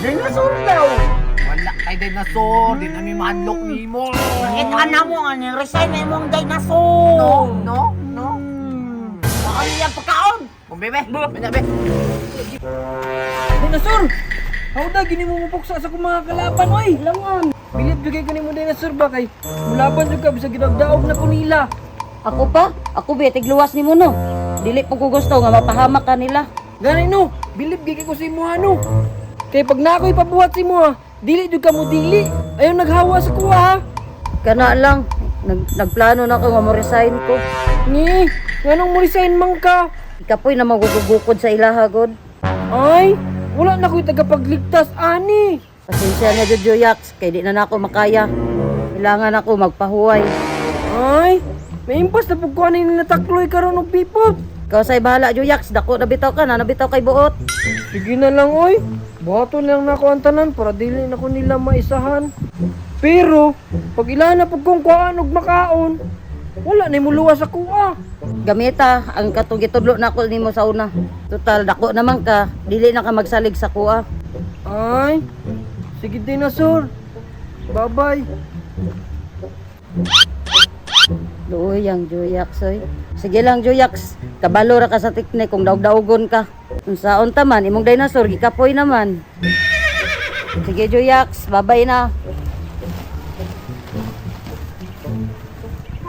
Dinosaur daw. Wala kay dinosaur, di nami mahadlok nimo. Nakita na mo nga ni resign na imong dinosaur. No, no, no. Baka niya pagkaon. Kung bebe, bebe, bebe. Dinosaur! Hawda, gini mo mupuksa sa akong mga kalaban, oy! Langan! Bilib jugay ko nimo dinosaur ba kay mulaban jud ka bisag gidagdaog na ko nila. Ako pa? Ako be, tigluwas ni mo no. Dili po ko gusto nga mapahamak ka nila. Gani no, bilib gid ko sa imuha no. Kay pag na ako'y pabuhat sa imuha, dili jud ka mo dili. Ayaw naghawa sa kuha ha. Kana lang, nagplano na ako nga mo resign ko. Ni, nganong mo resign man ka? Ikapoy na magugugukod sa ilaha god. Ay, wala na ko'y tagapagligtas ani. Pasensya na jud Joyax, kay di na nako makaya. Kailangan ako magpahuway. Ay, may impas na pug ko ani nila takloy karon og pipot. Ikaw say bahala Joyax, dako na bitaw ka na nabitaw kay buot. Sige na lang oy. Buhaton lang nako ang tanan para dili na ko nila maisahan. Pero pag ila na pug kong kuhaan og makaon, wala na muluwas sa kuha. Gamita ang katong gitudlo nako nimo sa una. Total dako naman ka, dili na ka magsalig sa kuha. Ay, sige dinosaur. Bye-bye. Luoy ang Joyax oy. Sige lang Joyax, kabalo ra ka sa teknik kung daog-daogon ka. Unsaon ta man imong dinosaur gikapoy naman. Sige Joyax, babay na.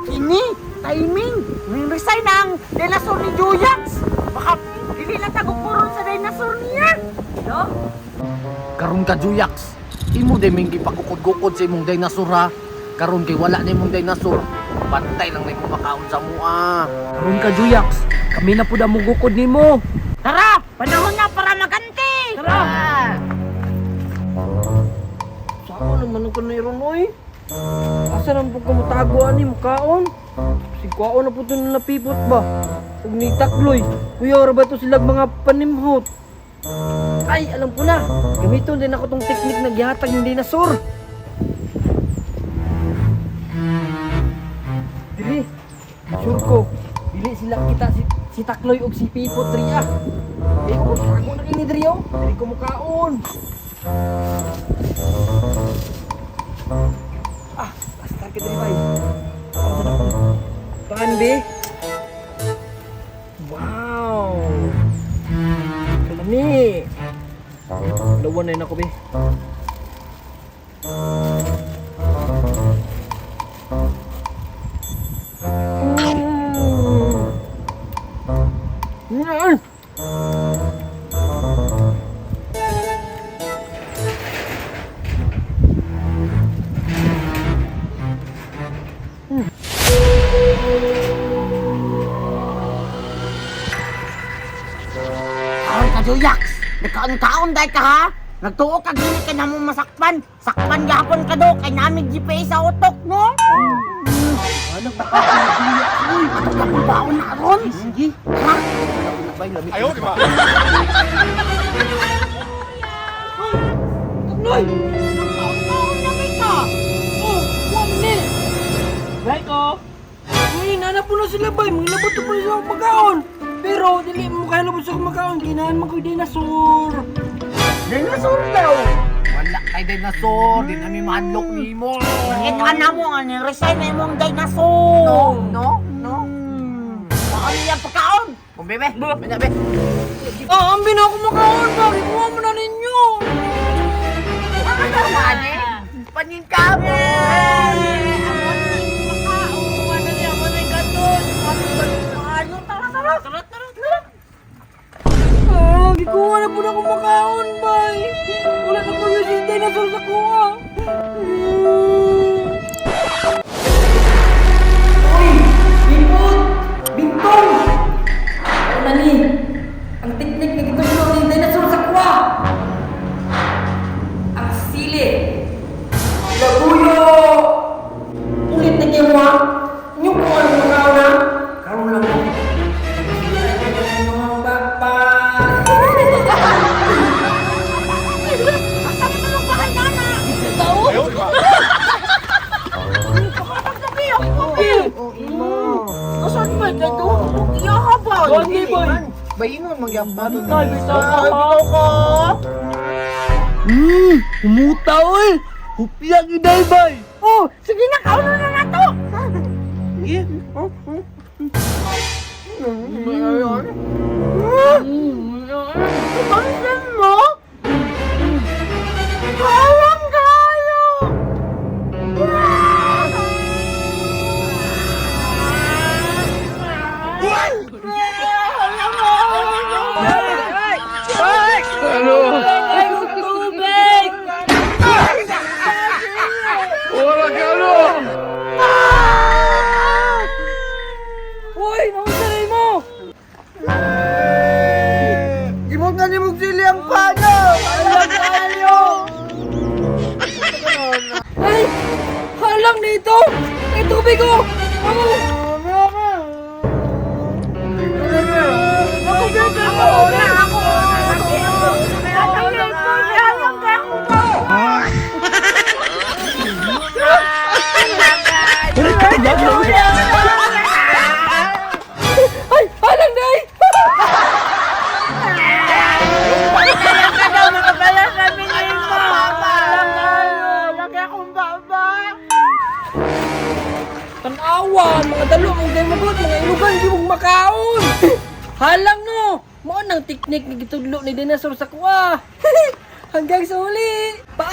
Kini, timing. Ni resign na ang dinosaur ni Juyax. Baka dili na tagukuron sa dinosaur niya. No? Karon ka Juyax, imo day ming gipagukod-gukod sa imong dinosaur ha. Karon kay wala na imong dinosaur, bantay lang na imong makaon sa mua. Karon ka Juyax, kami na pud ang mugukod nimo. Tara, panahon na para maganti. Tara. Saan naman ang kanayron oy? Asa naman po kamutago ani mukaon? Si kuwaon na po ito na napipot ba? Ug ni takloy, kuya ora ba ito silag mga panimhot? Ay, alam ko na. Gamiton din ako tong teknik na gihatag ng dinosaur. Dili, sure ko, dili sila kita si Takloy og si Pipot Ria. Eh, oh, tago na kini diri oh. Dili ko mukaon. Ah, basta ka diri bay. Ako na ako. Paan be? Wow. Kalami. Lawan na yun ako be. Mm. Mm. Kaon ka Juyax. Nagkaon-kaon dahil ka ha. Nagtuo ka gini kay namo masakpan. Sakpan gapon ka do kay nami GPA sa utok no. Ano ba ka Juyax? Uy, ato ka pong baon na ron. Sige. Ha? Bay, lami. Takloy! Nagkaon-kaon na may ka. Oh, wa man ni. Bay ko. Uy, nana po na sila bay. Mga labot po sila akong pagkaon. Pero dili mo kaya labot sa akong makaon. Kinahan man ko'y dinosaur. Dinosaur daw. Wala kay dinosaur, di nami mahadlok nimo. Nakita na mo nga ni resign na imong dinosaur. No, no, no. Baka niya pagkaon. Kung bebe, bebe, bebe. Ah, ambi na ako makaon ba? Ikuha mo na ninyo. Panin ka mo! Ah, gikuha na po na ako makaon bay. Wala na po yung si dinosaur sa kuha. Mm. Uy, Bipot! Bintong! Ano na ni? Ang teknik na gitulong ni dinosaur sa kuha! Ang sili! Laguyo! Ulit na kayo ha? Inyo kung ano makaon ha? Karoon lang mo. Mga bakpas! Asan ba ito? Iya ka ba? Gani, boy! Bayingon magyambang. Bantay, bitaw ka, ha? Bitaw ka. Humuta oy. Hupya gyud ay bay. Oh, sige na, kauno na na to. Pansin mo? Walang kayo! Ay, tubig! Wala ka ano! Uy, naunsa na mo? Gimot nga ni mong sili ang pano! Alam kayo! Ay, halang dito! Ay, tubig ko! Oh! Ako na! Ako na! Alam ka! Ay, halang day! Tanawa, mga dalo, ang day magod, mga ilugan, di mo makaon! Halang no! Mao nang teknik nga gitudlo ni dinosaur sa kuha. Hanggang sa huli! Paalam!